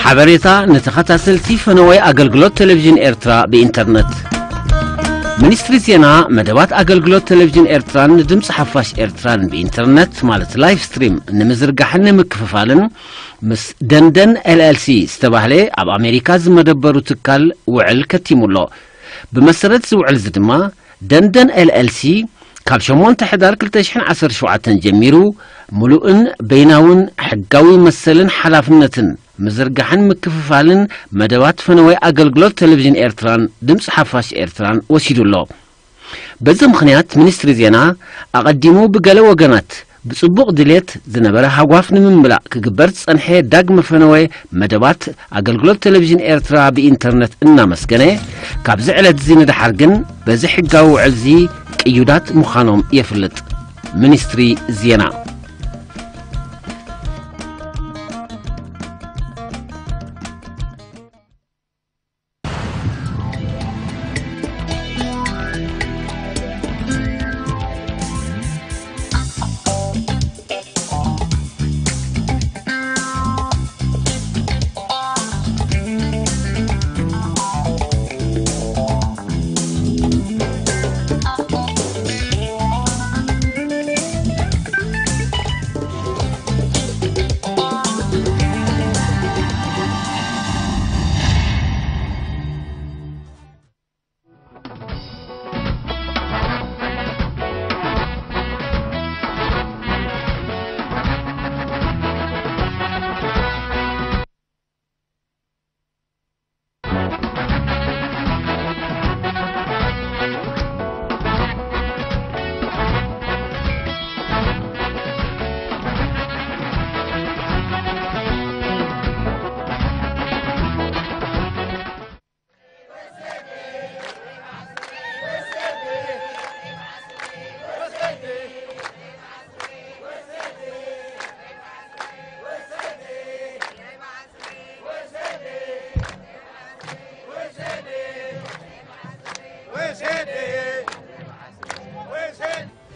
ሓበሬታ ንተኸታተልቲ ፈነወይ ኣገልግሎት ቴሌቪዥን ኤርትራ ብኢንተርነት። ሚኒስትሪ ዜና መደባት ኣገልግሎት ቴሌቪዥን ኤርትራን ንድምፂ ሓፋሽ ኤርትራን ብኢንተርነት ማለት ላይቭ ስትሪም ንምዝርጋሕን ንምክፍፋልን ምስ ደንደን ኤልኤልሲ ዝተባህለ ኣብ ኣሜሪካ ዝመደበሩ ትካል ውዕል ከቲሙ ኣሎ። ብመሰረት እዚ ውዕል እዚ ድማ ደንደን ኤልኤልሲ ካብ ሸሞንተ ሕዳር ክልተ ሽሕን ዓሰርተ ሸውዓተን ጀሚሩ ምሉእን በይናውን ሕጋዊ መሰልን ሓላፍነትን ምዝርጋሕን ምክፍፋልን መደባት ፈነወይ ኣገልግሎት ቴሌቪዥን ኤርትራን ድምፂ ሓፋሽ ኤርትራን ወሲዱ ኣሎ። በዚ ምኽንያት ሚኒስትሪ ዜና ኣቐዲሙ ብገለ ወገናት ብጽቡቕ ድሌት ዝነበረ ሃጓፍ ንምምላእ ክግበር ዝጸንሐ ዳግመ ፈነወ መደባት ኣገልግሎት ቴሌቪዥን ኤርትራ ብኢንተርነት እናመስገነ፣ ካብዚ ዕለት እዚ ንደሓር ግን በዚ ሕጋዊ ውዕል እዚ ቅዩዳት ምዃኖም የፍልጥ። ሚኒስትሪ ዜና።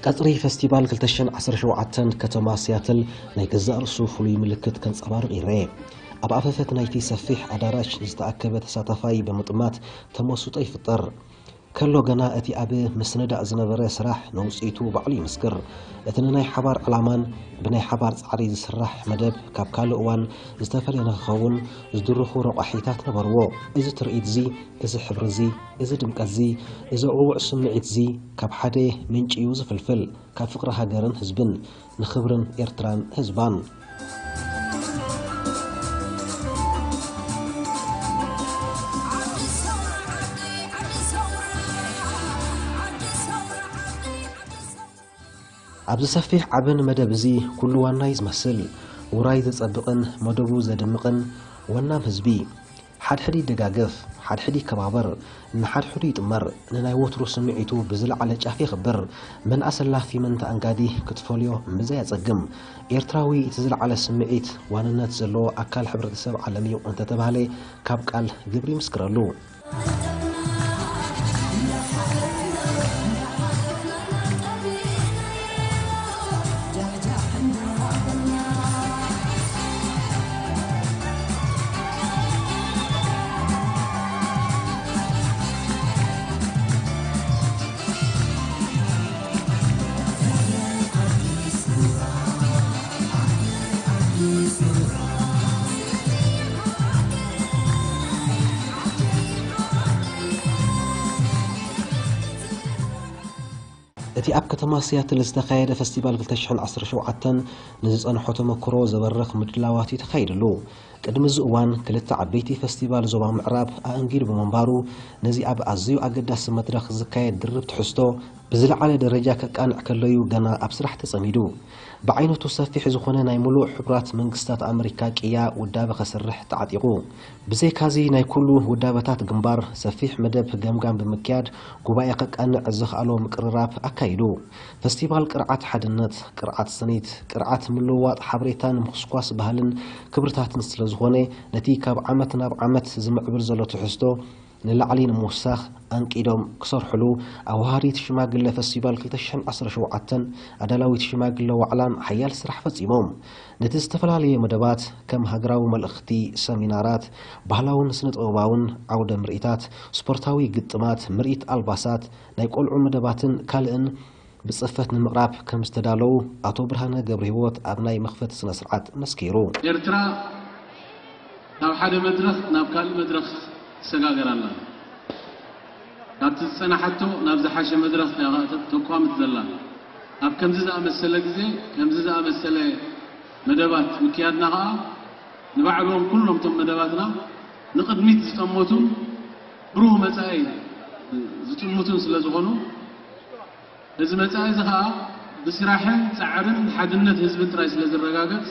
ቀጽሪ ፈስቲቫል ክልተ ሽሕን ዓሰርተ ሸውዓተን ከተማ ሲያትል ናይ ገዛእ ርእሱ ፍሉይ ምልክት ከንጸባርቕ ይረኤ። ኣብ ኣፈፈት ናይቲ ሰፊሕ ኣዳራሽ ዝተኣከበ ተሳታፋይ ብምጥማት ተመስጦ ይፍጠር። ከሎ ገና እቲ ኣብ ምስንዳእ ዝነበረ ስራሕ ንውጽኢቱ ባዕሉ ይምስክር። እቲ ንናይ ሓባር ዕላማን ብናይ ሓባር ጻዕሪ ዝስራሕ መደብ ካብ ካልእ እዋን ዝተፈልየ ንክኸውን ዝድርኹ ረቋሒታት ነበርዎ። እዚ ትርኢት'ዚ፣ እዚ ሕብሪ'ዚ፣ እዚ ድምቀት'ዚ፣ እዚ ዕዉዕ ስምዒት'ዚ ካብ ሓደ ምንጪ'ዩ ዝፍልፍል፣ ካብ ፍቕሪ ሃገርን ህዝብን፣ ንኽብርን ኤርትራን ህዝባን። ኣብዚ ሰፊሕ ዓብን መደብ እዚ ኩሉ ዋናይ ዝመስል፣ ውራይ ዘጸብቕን መደቡ ዘድምቕን ወናም ህዝቢ። ሓድሕድ ይደጋገፍ፣ ሓድሕድ ይከባበር፣ ንሓድሕዱ ይጥመር፣ ንናይ ወትሩ ስምዒቱ ብዝለዓለ ጫፍ የኽብር። መን ኣሰላፊ መን ተኣንጋዲ ክትፈልዮ ምዘይ ኣጸግም። ኤርትራዊ እቲ ዝለዓለ ስምዒት ዋንነት ዘለዎ ኣካል ሕብረተሰብ ዓለም እዩ እንተተባህለ ካብ ቃል ግብሪ ይምስክረሉ። እቲ ኣብ ከተማ ሲያትል ዝተኻየደ ፈስቲቫል ክልተ ሽሕን ዓሰርተ ሸውዓተን ንዝጸንሖ ተመክሮ ዘበርኽ ምድላዋት እዩ ተኻይድሉ። ቅድሚ እዚ እዋን ክልተ ዓበይቲ ፈስቲቫል ዞባ ምዕራብ ኣእንጊዱ ብምንባሩ፣ ነዚ ኣብ ኣዝዩ ኣገዳሲ መድረኽ ዝካየድ ድርብ ትሕዝቶ ብዝለዓለ ደረጃ ከቃንዕ ከሎ'ዩ ገና ኣብ ስራሕ ተጸሚዱ። ብዓይነቱ ሰፊሕ ዝኾነ ናይ ምሉእ ሕቡራት መንግስታት ኣመሪካ ቅያ ውዳበ ከስርሕ ተዓጢቑ። ብዘይካዚ ናይ ኩሉ ውዳበታት ግንባር ሰፊሕ መደብ ገምጋም ብምክያድ ጉባኤ ከቃንዕ ዘኽኣሎ ምቅርራብ ኣካይዱ። ፈስቲቫል ቅርዓት ሓድነት፣ ቅርዓት ስኒት፣ ቅርዓት ምልውዋጥ ሓበሬታን ምኹስኳስ ባህልን ክብርታትን ስለ ዝኾነ ነቲ ካብ ዓመት ናብ ዓመት ዝምዕብል ዘሎ ትሕዝቶ ንላዕሊ ንምውሳኽ ኣንቂዶም ክሰርሕሉ ኣዋሃዲት ሽማግለ ፈስቲቫል ክልተ ሽሕን ዓሰርተ ሸውዓተን ኣዳላዊት ሽማግለ ዋዕላን ሓያል ስራሕ ፈጺሞም። ነቲ ዝተፈላለየ መደባት ከም ሃገራዊ መልእኽቲ፣ ሰሚናራት፣ ባህላውን ስነ-ጥበባውን ዓውደ ምርኢታት፣ ስፖርታዊ ግጥማት፣ ምርኢት ኣልባሳት፣ ናይ ቆልዑ መደባትን ካልእን ብጽፈት ንምቕራብ ከም ዝተዳለዉ ኣቶ ብርሃነ ገብረሂወት ኣብ ናይ መኽፈቲ ስነ ስርዓት መስኪሩ። ኤርትራ ካብ ሓደ መድረኽ ናብ ካልእ መድረኽ ትሰጋገር ኣላ። ካብቲ ዝጸናሓቶ ናብ ዝሓሸ መድረኽ እያ ተቋምት ዘላ። ኣብ ከምዚ ዝኣመሰለ ግዜ፣ ከምዚ ዝኣመሰለ መደባት ምክያድና ኸኣ ንባዕሎም ኩሎም እቶም መደባትና ንቕድሚት ዝጠመቱን ብሩህ መጻኢ ዝጥምቱን ስለ ዝኾኑ፣ እዚ መጻኢ እዚ ኸኣ ብስራሕን ጻዕርን ሓድነት ህዝብን ጥራይ ስለ ዝረጋገጽ፣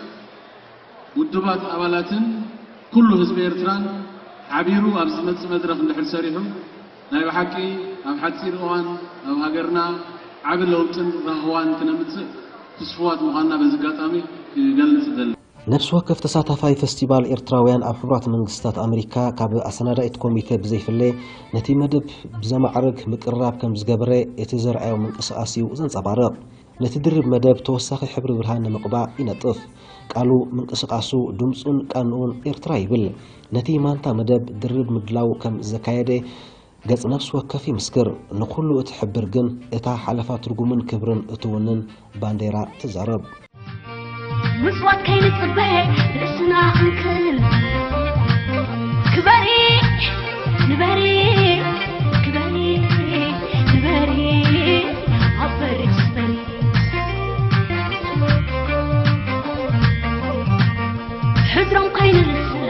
ውድባት ኣባላትን ኩሉ ህዝቢ ኤርትራን ሓቢሩ ኣብ ዝመጽእ መድረኽ እንድሕር ሰሪሑ፣ ናይ ብሓቂ ኣብ ሓጺር እዋን ኣብ ሃገርና ዓቢ ለውጥን ራህዋን ክነምጽእ ትስፉዋት ምዃንና በዚ ኣጋጣሚ ክገልጽ እደሊ። ነፍሲ ወከፍ ተሳታፋይ ፈስቲቫል ኤርትራውያን ኣብ ሕቡራት መንግስታት ኣመሪካ ካብ ኣሰናዳኢት ኮሚተ ብዘይፍለ ነቲ መደብ ብዘማዕርግ ምቅርራብ ከም ዝገበረ እቲ ዘርኣዮ ምንቅስቓስ እዩ ዘንጸባርቕ። ነቲ ድርብ መደብ ተወሳኺ ሕብሪ ብርሃን ንምቕባእ ይነጥፍ። ቃሉ፣ ምንቅስቓሱ፣ ድምጹን ቃንኡን ኤርትራ ይብል። ነቲ ማንታ መደብ ድርብ ምድላው ከም ዘካየደ ገጽ ነፍሲ ወከፍ ይምስክር። ንኹሉ እትሕብር ግን እታ ሓለፋ ትርጉምን ክብርን እትውንን ባንዴራ ትዛረብ። ምጽዋት ከይንጽበ ርእስና ክንክል። ክበሪ፣ ንበሪ፣ ክበሪ፣ ንበሪ፣ ኣብ በሪ ትስበሪ። ሕድሮም ከይንርስለ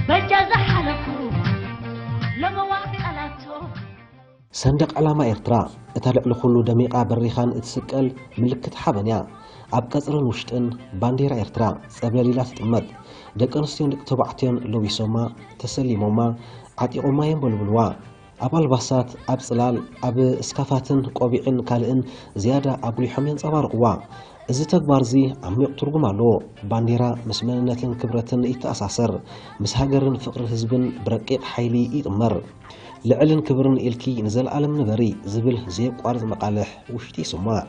በጃ ዝሓለፉ ለመዋ ቃላቶ። ሰንደቕ ዕላማ ኤርትራ፣ እታ ልዕሊ ኩሉ ደሚቓ በሪኻን እትስቀል ምልክት ሓበን እያ። ኣብ ቀጽርን ውሽጥን ባንዴራ ኤርትራ ጸብለል ኢላ ትጥመት። ደቂ ኣንስትዮን ደቂ ተባዕትዮን ለቢሶማ፣ ተሰሊሞማ፣ ዓጢቖማ የንበልብልዋ። ኣብ ኣልባሳት፣ ኣብ ጽላል፣ ኣብ እስካፋትን ቆቢዕን ካልእን ዝያዳ ኣጉሊሖም የንጸባርቕዋ። እዚ ተግባር እዚ ዓሚቕ ትርጉም ኣለዎ። ባንዴራ ምስ መንነትን ክብረትን ይተኣሳሰር፣ ምስ ሃገርን ፍቕሪ ህዝብን ብረቂቕ ሓይሊ ይጥመር። ልዕልን ክብርን ኢልኪ ንዘለኣለም ንበሪ ዝብል ዘየቋርጽ መቓልሕ ውሽጢ ይስማዕ።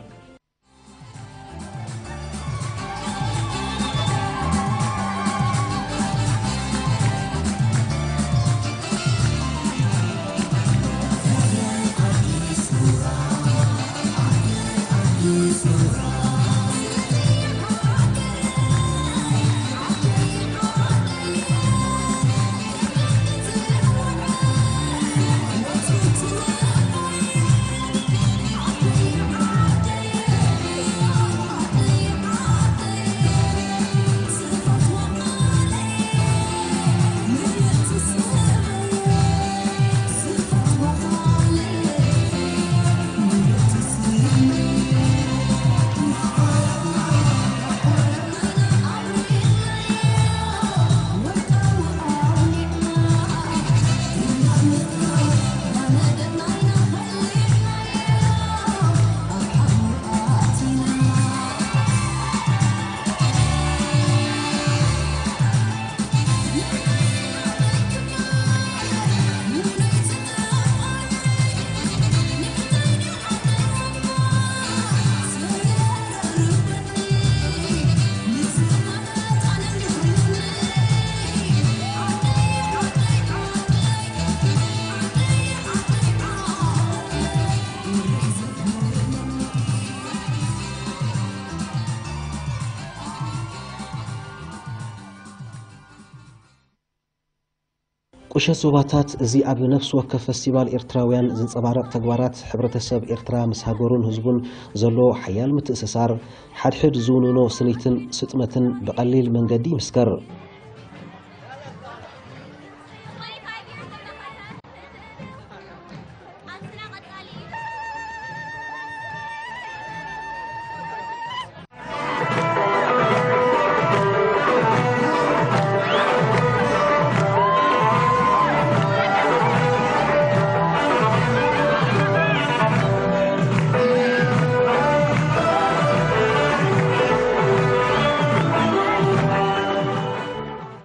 ቁሸት ዞባታት፣ እዚ ኣብ ነፍሲ ወከፍ ፈስቲቫል ኤርትራውያን ዝንጸባረቕ ተግባራት፣ ሕብረተሰብ ኤርትራ ምስ ሃገሩን ህዝቡን ዘሎ ሓያል ምትእስሳር፣ ሓድሕድ ዝውንኖ ስኒትን ስጥመትን ብቐሊል መንገዲ ይምስከር።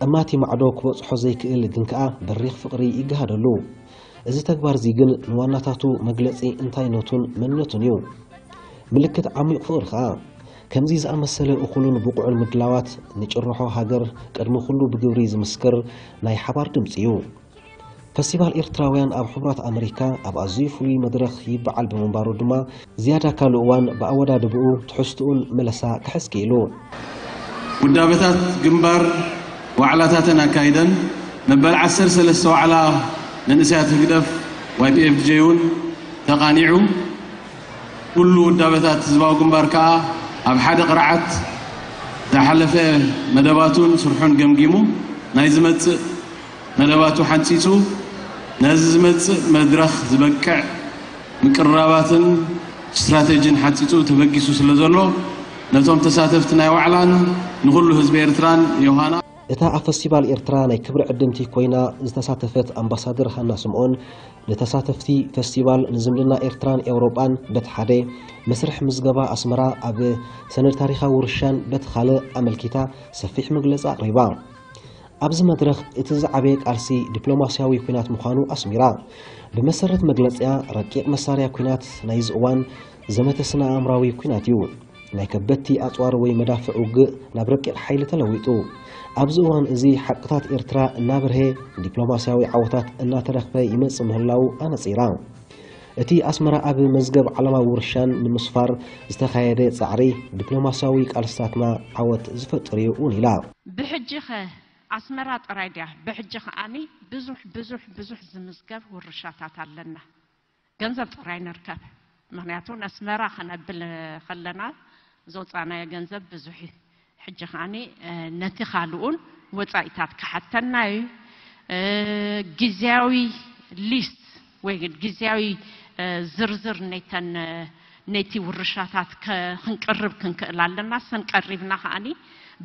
እማቲ ማዕዶ ክበጽሖ ዘይክእል ግን ከኣ በሪኽ ፍቕሪ ይገሃደሉ። እዚ ተግባር እዚ ግን ንዋናታቱ መግለጺ እንታይነቱን መንነቱን እዩ። ምልክት ዓሚቕ ፍቕሪ ከኣ። ከምዚ ዝኣመሰለ እኹልን ብቑዕን ምድላዋት ንጭርሖ ሃገር ቅድሚ ኩሉ ብግብሪ ዝምስክር ናይ ሓባር ድምጺ እዩ። ፈስቲቫል ኤርትራውያን ኣብ ሕቡራት ኣመሪካ ኣብ ኣዝዩ ፍሉይ መድረኽ ይበዓል ብምንባሩ ድማ ዝያዳ ካልእ እዋን ብኣወዳድብኡ ትሕዝትኡን መለሳ ክሕዝ ክኢሉ። ውዳበታት ግንባር ዋዕላታተን ኣካይደን መበል ዓሰርተ ሰለስተ ዋዕላ መንእሰያት ህግደፍ ዋይ ፒ ኤፍ ጂ እውን ተቓኒዑ። ኩሉ ውዳበታት ህዝባዊ ግንባር ከኣ ኣብ ሓደ ቅርዓት ዝሓለፈ መደባቱን ስርሑን ገምጊሙ ናይ ዝመጽእ መደባቱ ሓንጺጹ ነዚ ዝመጽእ መድረኽ ዝበቅዕ ምቅርራባትን ስትራተጂን ሓንጺጹ ተበጊሱ ስለ ዘሎ ነቶም ተሳተፍቲ ናይ ዋዕላን ንኹሉ ህዝቢ ኤርትራን ዮሃና እታ ኣብ ፈስቲቫል ኤርትራ ናይ ክብሪ ዕድምቲ ኮይና ዝተሳተፈት ኣምባሳደር ሃና ስምኦን፣ ንተሳተፍቲ ፈስቲቫል ንዝምድና ኤርትራን ኤውሮጳን በቲ ሓደ፣ መስርሕ ምዝገባ ኣስመራ ኣብ ሰነድ ታሪኻዊ ውርሻን በቲ ካልእ ኣመልኪታ ሰፊሕ መግለጺ ኣቕሪባ። ኣብዚ መድረኽ እቲ ዝዓበየ ቃልሲ ዲፕሎማስያዊ ኲናት ምዃኑ ኣስሚራ። ብመሰረት መግለጺኣ፣ ረቂቕ መሳርያ ኲናት ናይዚ እዋን ዘመተ ስነ ኣእምራዊ ኲናት እዩ። ናይ ከበድቲ ኣጽዋር ወይ መዳፍዕ ውግእ ናብ ረቂቕ ሓይሊ ተለዊጡ። ኣብዚ እዋን እዚ ሓቅታት ኤርትራ እናበርሀ ዲፕሎማስያዊ ዓወታት እናተረኽበ ይመጽእ ምህላዉ ኣነጺራ። እቲ ኣስመራ ኣብ መዝገብ ዓለማዊ ውርሻን ንምስፋር ዝተኻየደ ጻዕሪ ዲፕሎማስያዊ ቃልስታትና ዓወት ዝፈጥር እዩ እውን ኢላ። ብሕጂ ኸ ኣስመራ ጥራይ ድያ? ብሕጂ ከኣኒ ብዙሕ ብዙሕ ብዙሕ ዝምዝገብ ውርሻታት ኣለና። ገንዘብ ጥራይ ንርከብ። ምኽንያቱ ነስመራ ከነብል ከለና ዘውፃእናዮ ገንዘብ ብዙሕ እዩ። ሕጂ ከኣኒ ነቲ ካልኡን ወፃኢታት ክሓተና እዩ። ግዝያዊ ሊስት ወይ ግዝያዊ ዝርዝር ነተን ነቲ ውርሻታት ክንቅርብ ክንክእል ኣለና። ሰን ቀሪብና ከኣኒ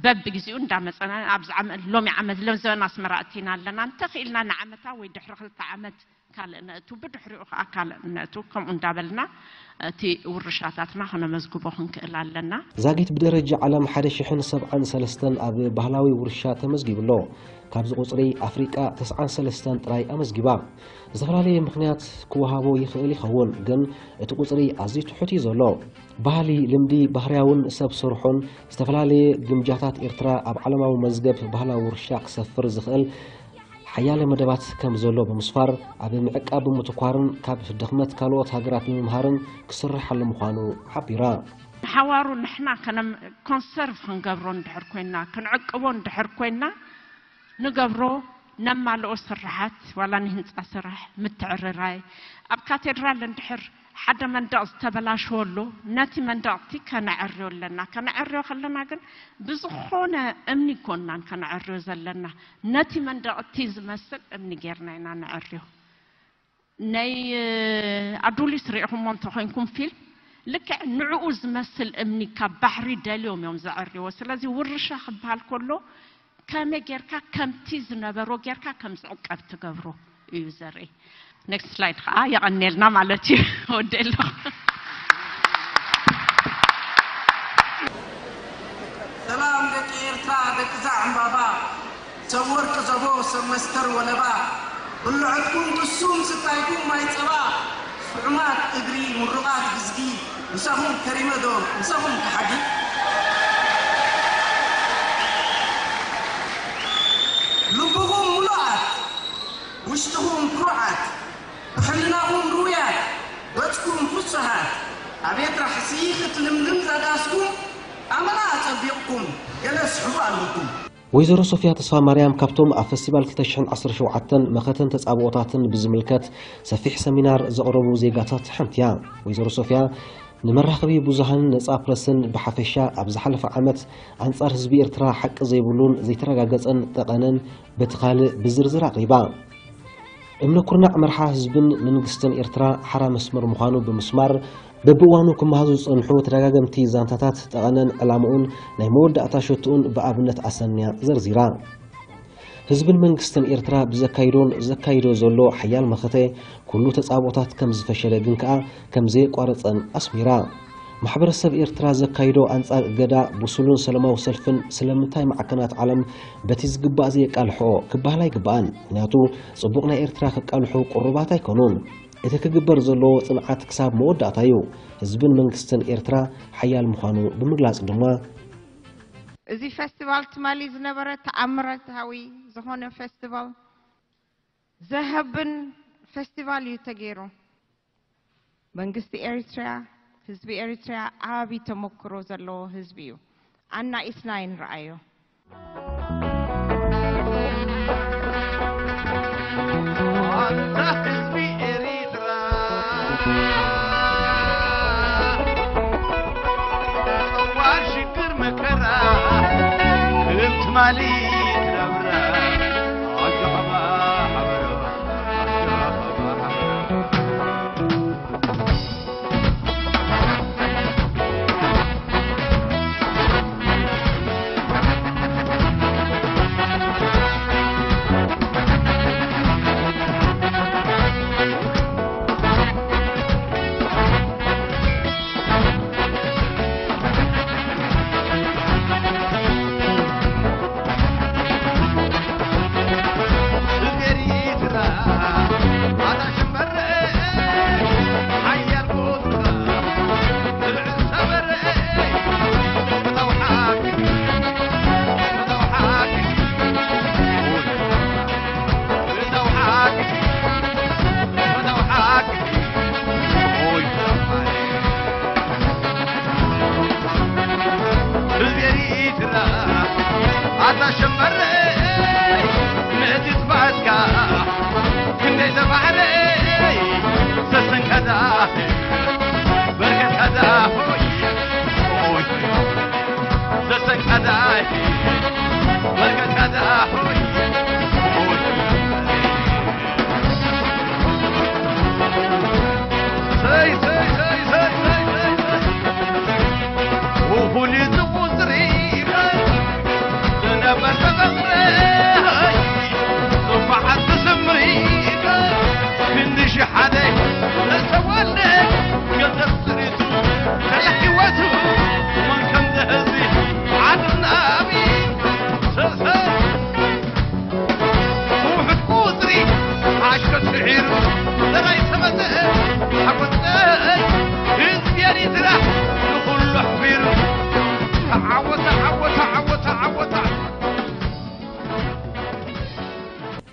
በብግዚኡ እንዳመፀና ኣብዚ ዓመት ሎሚ ዓመት ለምዘበን ኣስመራ እቲና ኣለና። እንተኽኢልና ንዓመታ ወይ ድሕሪ ክልተ ዓመት ካልእ ነእቱ ብድሕሪኡ ከዓ ካልእ ነእቱ ከምኡ እንዳበልና እቲ ውርሻታትና ክነመዝግቦ ክንክእል ኣለና። ዛጊት ብደረጃ ዓለም ሓደ ሽሕን ሰብዓን ሰለስተን ኣብ ባህላዊ ውርሻ ተመዝጊቡ ኣሎ። ካብዚ ቁፅሪ ኣፍሪቃ ተስዓን ሰለስተን ጥራይ ኣመዝጊባ። ዝተፈላለየ ምኽንያት ክወሃቦ ይኽእል ይኸውን፣ ግን እቲ ቁፅሪ ኣዝዩ ትሑት እዩ ዘሎ። ባህሊ፣ ልምዲ፣ ባህርያውን ሰብ ሰርሖን ዝተፈላለየ ግምጃታት ኤርትራ ኣብ ዓለማዊ መዝገብ ባህላዊ ውርሻ ክሰፍር ዝኽእል ሓያለ መደባት ከም ዘሎ ብምስፋር፣ ኣብ ምዕቃብ ብምትኳርን ካብ ድኽመት ካልኦት ሃገራት ንምምሃርን ክስርሓሉ ምዃኑ ሓቢራ። ንሓዋሩ ንሕና ኮንሰርቭ ክንገብሮ እንድሕር ኮይና፣ ክንዕቅቦ እንድሕር ኮይና፣ ንገብሮ ነማልኦ ስርሓት ዋላ ንህንፃ ስራሕ ምትዕርራይ ኣብ ካቴድራል እንድሕር ሓደ መንደቕ ዝተበላሸወ ኣሎ ነቲ መንደቕቲ ከነዐርዮ ኣለና። ከነዐርዮ ከለና ግን ብዝኾነ እምኒ ኮናን ከነዐርዮ ዘለና ነቲ መንደቕቲ ዝመስል እምኒ ጌርና ኢና ነዐርዮ። ናይ ኣዱሊስ ሪኢኹሞ እንተኾይንኩም ፊልም ልክዕ ንዕኡ ዝመስል እምኒ ካብ ባሕሪ ደልዮም እዮም ዘዐርዎ። ስለዚ ውርሻ ክበሃል ከሎ ከመይ ጌርካ ከምቲ ዝነበሮ ጌርካ ከም ዝዕቀብ ትገብሮ እዩ ዘርኢ። ኔክስት ስላይድ ከዓ የቐኔልና ማለት እዩ። ወደ ኣለኹ። ሰላም ደቂ ኤርትራ፣ ደቂ ዛዕምባባ፣ ሰብ ወርቂ ዘቦ፣ ሰብ መስከር ወለባ፣ ብልዖትኩም ቅሱም፣ ስታይኩም ማይ ጸባ፣ ስዑማት እግሪ፣ ምሩቓት ግዝጊ፣ ምሳኹም ከሪመ ዶ፣ ምሳኹም ክሓዲ? ልብኹም ምሉኣት፣ ውሽጥኹም ኩሩዓት፣ ብሕልናኹም ርውያት፣ ገጽኩም ፍሱሃት፣ ኣብ ኤርትራ ሕስይ ክትልምልም ዛዳስኩም፣ ኣመና ኣጸቢቕኩም፣ ገለ ስሕቡ ኣለኩም። ወይዘሮ ሶፍያ ተስፋማርያም ካብቶም ኣብ ፈስቲቫል ክልተ ሽሕን ዓሰርተ ሸውዓተን መኸተን ተጻብኦታትን ብዝምልከት ሰፊሕ ሰሚናር ዘቕረቡ ዜጋታት ሓንቲ እያ። ወይዘሮ ሶፍያ ንመራኸቢ ብዙሃንን ነጻ ፕረስን ብሓፈሻ ኣብ ዝሓለፈ ዓመት ኣንጻር ህዝቢ ኤርትራ ሓቂ ዘይብሉን ዘይተረጋገጸን ጠቐነን በቲ ካልእ ብዝርዝር ኣቕሪባ። እምነ ኩርናዕ መርሓ ህዝብን መንግስትን ኤርትራ ሓራ መስመር ምዃኑ ብምስማር፣ በብእዋኑ ክመሃዙ ዝጸንሑ ተደጋገምቲ ዛንታታት ጠቐነን ዕላምኡን ናይ መወዳእታ ሸቶኡን ብኣብነት ኣሰንያ ዘርዚራ። ህዝብን መንግስትን ኤርትራ ብዘካይዶን ዘካይዶ ዘሎ ሓያል መኸተ፣ ኩሉ ተጻብኦታት ከም ዝፈሸለ ግን ከኣ ከም ዘየቋረጸን ኣስሚራ። ማሕበረሰብ ኤርትራ ዘካይዶ ኣንጻር እገዳ ብሱሉን ሰላማዊ ሰልፍን ስለምንታይ ማዕከናት ዓለም በቲ ዝግባእ ዘየቃልሕኦ ክበሃል ኣይግባእን። ምኽንያቱ ጽቡቕ ናይ ኤርትራ ከቃልሑ ቅሩባት ኣይኮኑን። እቲ ክግበር ዘለዎ ጽንዓት ክሳብ መወዳእታ እዩ። ህዝብን መንግስትን ኤርትራ ሓያል ምዃኑ ብምግላጽ ድማ፣ እዚ ፌስቲቫል ትማሊ ዝነበረ ተኣምራታዊ ዝኾነ ፌስቲቫል ዘሀብን ፌስቲቫል እዩ ተገይሩ። መንግስቲ ኤሪትሪያ፣ ህዝቢ ኤሪትሪያ ዓቢ ተመክሮ ዘለዎ ህዝቢ እዩ። ኣናኢስና ይንረኣዮ። ኣንታ ህዝቢ ኤሪትራ፣ ጸዋር ሽግር መከራ ክብል ትማሊ ትነብራ። ኣጆኻ ሓበሮ፣ ኣጆኻ ሓበሮ።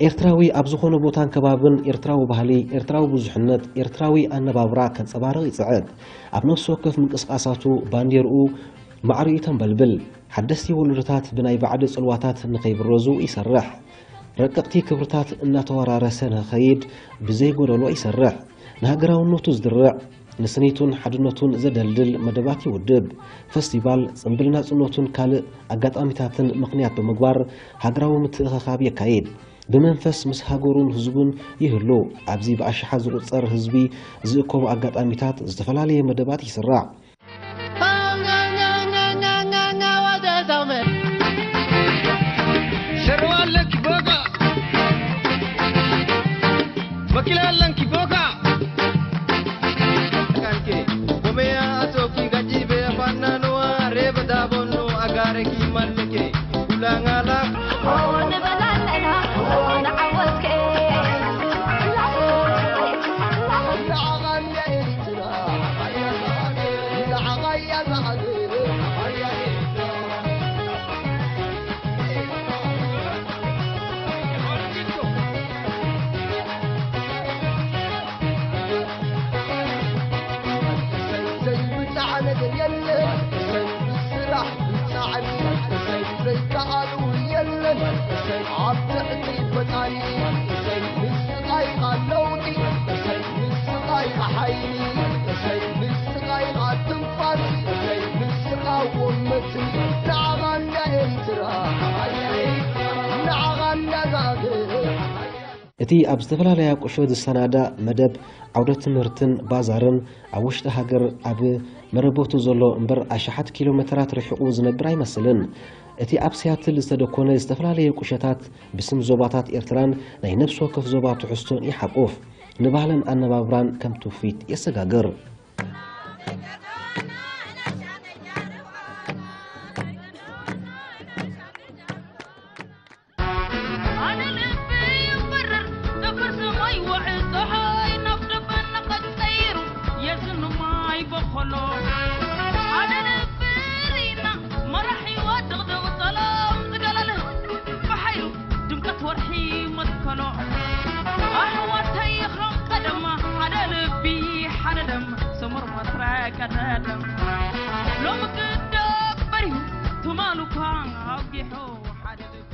ኤርትራዊ ኣብ ዝኾነ ቦታን ከባብን ኤርትራዊ ባህሊ፣ ኤርትራዊ ብዙሕነት፣ ኤርትራዊ ኣነባብራ ከንጸባርቕ ይጽዕት። ኣብ ነፍሲ ወከፍ ምንቅስቓሳቱ ባንዴርኡ ማዕሪኡ ተንበልብል። ሓደስቲ ወለዶታት ብናይ ባዕዲ ጽልዋታት ንኸይብረዙ ይሰርሕ። ረቀቕቲ ክብርታት እናተወራረሰ ንኸይድ ብዘይ ጎደሎ ይሰርሕ። ንሃገራውነቱ ዝድርዕ፣ ንስኒቱን ሓድነቱን ዘደልድል መደባት ይውድብ። ፈስቲቫል ጽምብል ናጽነቱን ካልእ ኣጋጣሚታትን ምኽንያት ብምግባር ሃገራዊ ምትእኽኻብ የካይድ። ብመንፈስ ምስ ሃገሩን ህዝቡን ይህሉ። ኣብዚ ብኣሽሓት ዝቑጸር ህዝቢ ዝእከቡ ኣጋጣሚታት ዝተፈላለየ መደባት ይስራዕ። እቲ ኣብ ዝተፈላለያ ቁሸት ዝሰናዳእ መደብ ዓውደ ትምህርትን ባዛርን ኣብ ውሽጢ ሃገር ኣብ መረበቱ ዘሎ እምበር ኣሽሓት ኪሎ ሜተራት ርሒቑ ዝነብር ኣይመስልን። እቲ ኣብ ሲያትል ዝተደኮነ ዝተፈላለየ ቁሸታት ብስም ዞባታት ኤርትራን ናይ ነፍሲ ወከፍ ዞባ ትሕዝቶን ይሓቁፍ። ንባህልን ኣነባብራን ከም ትውፊት የሰጋግር። ሓደ ልቢ ርኢና መራሕ ህይወት ድቕድቕ ጸሎም ዝገለለ ብሓይሉ ድምቀት ወርሒ መትከሎ ኣሕዋተይ ይኽሎም ቀደማ ሓደ ልቢ ሓደ ደም ስሙር መስረ ቀደደም ሎም ግደብ በሪሁ ትማል እኳ ኣውጊሑ ሓደ ልቢ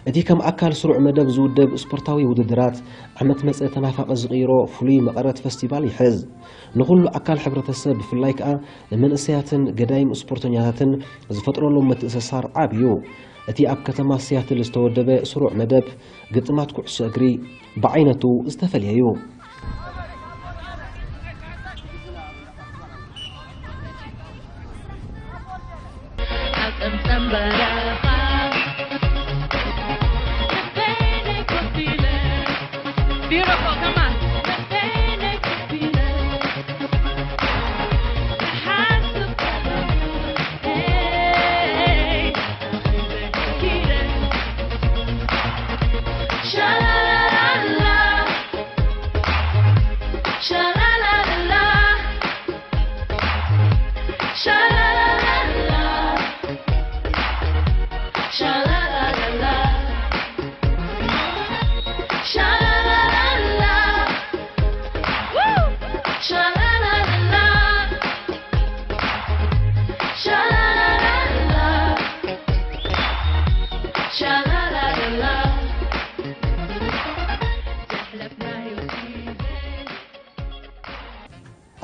እቲ ከም ኣካል ስሩዕ መደብ ዝውደብ ስፖርታዊ ውድድራት፣ ዓመት መጸ ተናፋቒ ዝቕይሮ ፍሉይ መቐረት ፈስቲቫል ይሕዝ። ንኹሉ ኣካል ሕብረተሰብ፣ ብፍላይ ከኣ ንመንእሰያትን ገዳይም ስፖርተኛታትን ዝፈጥረሎም ምትእስሳር ዓቢ እዩ። እቲ ኣብ ከተማ ሲያትል ዝተወደበ ስሩዕ መደብ ግጥማት ኩዕሶ እግሪ ብዓይነቱ ዝተፈልየ እዩ።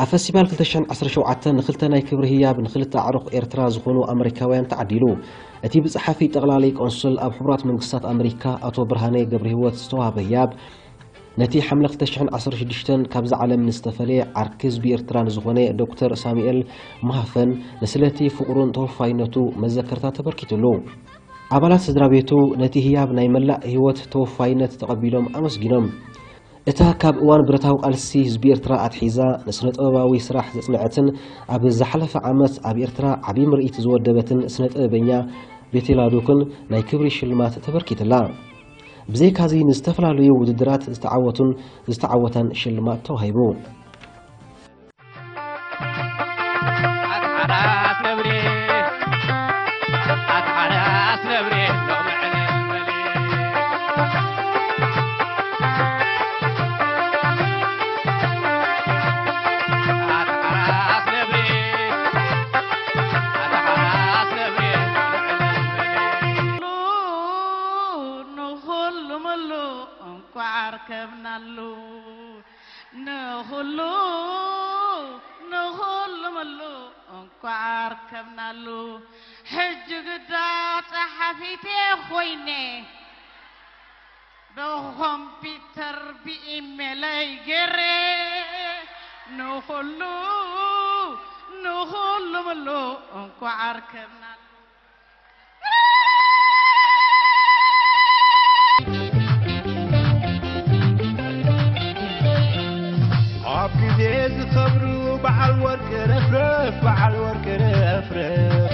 ኣብ ፈስቲቫል ክልተ ሽሕን ዓሰርተ ሸውዓተን ንኽልተ ናይ ክብሪ ህያብ ንኽልተ ኣዕሩኽ ኤርትራ ዝኾኑ ኣመሪካውያን ተዓዲሉ። እቲ ብጸሓፊ ጠቕላሊ ቆንስል ኣብ ሕቡራት መንግስታት ኣመሪካ ኣቶ ብርሃነ ገብረህይወት ዝተዋህበ ህያብ፣ ነቲ ሓምለ ክልተ ሽሕን ዓሰርተ ሽዱሽተን ካብዛ ዓለም ንዝተፈለየ ዓርኪ ህዝቢ ኤርትራ ንዝኾነ ዶክተር ሳሙኤል ማህፈን ንስለቲ ፍቕሩን ተወፋይነቱ መዘከርታ ተበርኪትሉ። ኣባላት ስድራ ቤቱ ነቲ ህያብ ናይ መላእ ህይወት ተወፋይነት ተቐቢሎም ኣመስጊኖም። እታ ካብ እዋን ብረታዊ ቃልሲ ህዝቢ ኤርትራ ኣትሒዛ ንስነ ጥበባዊ ስራሕ ዘጽንዐትን ኣብ ዝሓለፈ ዓመት ኣብ ኤርትራ ዓቢ ምርኢት ዝወደበትን ስነ ጥበበኛ ቤቴላ ዱክን ናይ ክብሪ ሽልማት ተበርኪትላ። ብዘይካዚ ንዝተፈላለዩ ውድድራት ዝተዓወቱን ዝተዓወታን ሽልማት ተዋሂቡ። ኣትሓራስ ነብሪ፣ ኣትሓራስ ነብሪ፣ ሎሚ ዕልል በሊ። ኣትሓራስ ነብሪ፣ ኣትሓራስ ነብሪ፣ ሎሚ ዕልል በሊ። ንኹሉ ምሉእ እንኳዕ ኣርከብናሉ። ንኹሉ ንኹሉ ምሉ እንኳዕ ኣርከብናሉ። ሕጂ ግዳ ጸሓፊት ኮይነ ብኮምፒተር ብኢሜለይ ገይረ ንኹሉ ንኹሉ ምሉ እንኳዕ ኣርከብናሉ። ኣብ ግዜ ዝኸብሩ በዓል ወርቂ ረፍረፍ፣ በዓል ወርቂ ረፍረፍ፣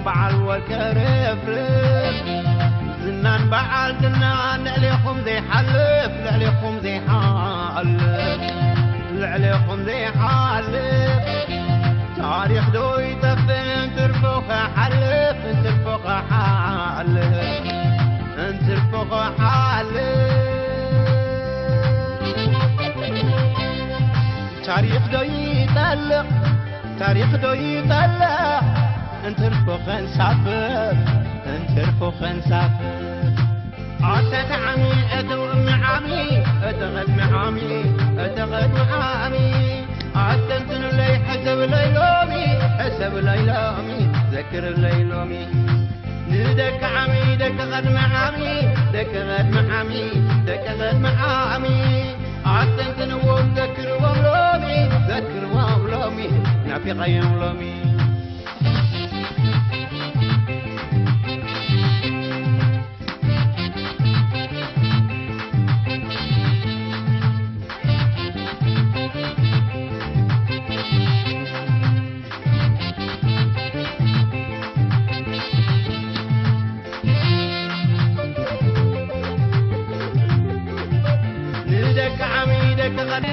በዓል ወርቂ ረፍረፍ። ዝናን በዓል ዝናን ልዕሌኹም ዘይሓልፍ፣ ልዕሌኹም ዘይሓልፍ፣ ልዕሌኹም ዘይሓልፍ። ታሪኽ ዶ ይጠፍእ እንትርፎ ክሓልፍ፣ እንትርፎ ክሓልፍ፣ እንትርፎ ክሓልፍ። ታሪኽ ዶ ይጠልቕ፣ ታሪኽ ዶ ይጠልቕ እንትርፎ ክንሳፍር። እንተርፎ ኸንሳፍ ኣተተዓሚ እተቕድሚ ዓሚ እተቐድሚ ዓሚ እተቐድሚ ዓሚ ኣስተንትኑለይ ሕሰብለይ ሎሚ ሕሰብለይ ሎሚ ዘክርለይ ሎሚ ንደቂ ዓሚ ደቂ ቐድሚ ዓሚ ደቂ ቐድሚ ዓሚ ደቂ ቐድሚ ዓሚ ኣስተንትንዎም ዘክርዎም ሎሚ ዘክርዎም ሎሚ ናፊቐዮም ሎሚ ንደቂ ዓሚ ደቂ ቐ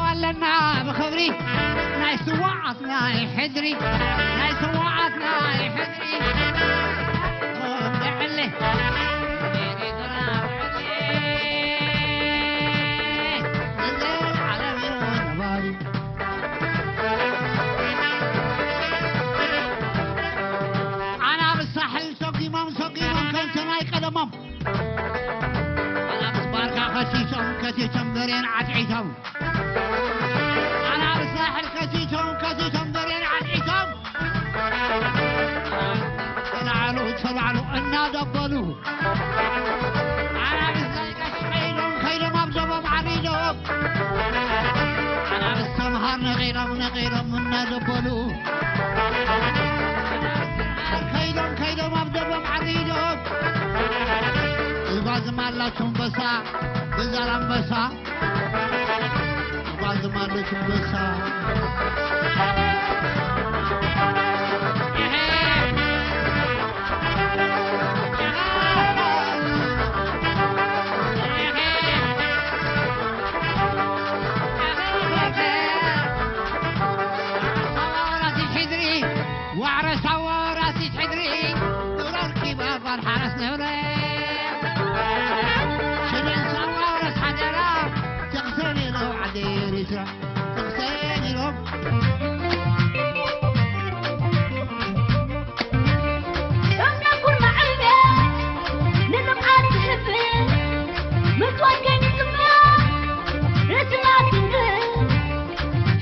ኣለና ብኽብሪ ናይ ስዋዓትና ናይ ሕድሪ ናይ ስዋዓትና ናይ ሕድሪ ኣናብስ ሳሕል ሰጒሞም ሰጒሞም ከምቲ ናይ ቀደሞም ኣናብስ ባርካ ከሲሶም ከሲሶም በሬን ዓትዒቶም ኣናብስ ሳሕል ከሲሶም ከሲሶም በሬን ዓትዒቶም ተላዕሉ ተላዕሉ እናደበሉ ኣናብስ ዘይቀሽ ከይዶም ከይዶም ኣብ ዞቦም ዓሪዶም ኣናብስ ተምሃር ነቒሎም ነቒሎም እናደበሉ ከይዶም ከይዶም ኣብ ዞቦም ዓሪዶም እባ ዝማላችሁ ኣንበሳ ብዛላምበሳ ጓዝማለች በሳ ዋዕረ ሳዋ ራሲት ሕድሪ ዱር ኣርኪባ ጓል ሓረስ ነብረ ሽደን ሳዋ ረስ ሓደራ ተኽሰን ኢሎ ዓዲ ኤሪትራ ተኽሰን ኢሎም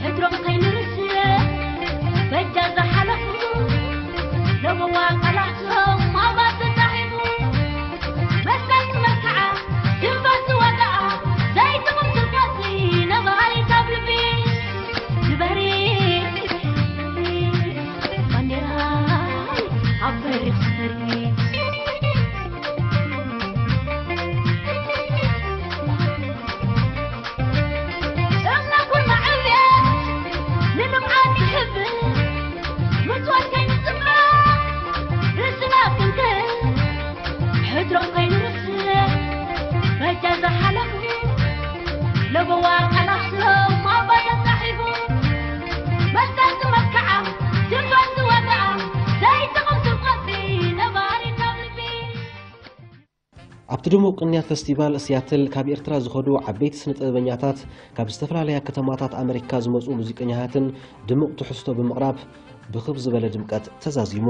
ሕድሮም ከይንርስዕ በጃ ዝሓለፉ ለበዋ ቃላቶም ኣባት ተጻሒፉ መስቀል ክመክዓ ድንበር ዝወድኣ ዘይትቕም ትንፋሲ ነባሪት ኣብ ልቢ ዝበሪ ባንዴራይ ኣብ በሪኽ ዝበሪ እምነኩን ማዕብያ ንልምዓት ትሕብን ምትወት ከይንጽምራ ርእስና ክንክን ሕድሮም ከይንርስዕ በጃ ዝሓለፉ ለበዋ ቃላቶም ኣባ ተጻሒፉ መስቀል ዝመክዓ ድንበር ዝወግኣ ዘይትቕም ትንፋሲ ነባሪት ኣብ ልቢ ኣብቲ ድሙቕ ቅንያት ፈስቲቫል ሲያትል ካብ ኤርትራ ዝኸዱ ዓበይቲ ስነ ጥበበኛታት ካብ ዝተፈላለያ ከተማታት ኣመሪካ ዝመጹ ሙዚቀኛታትን ድሙቕ ትሕዝቶ ብምቕራብ ብኽብ ዝበለ ድምቀት ተዛዚሙ።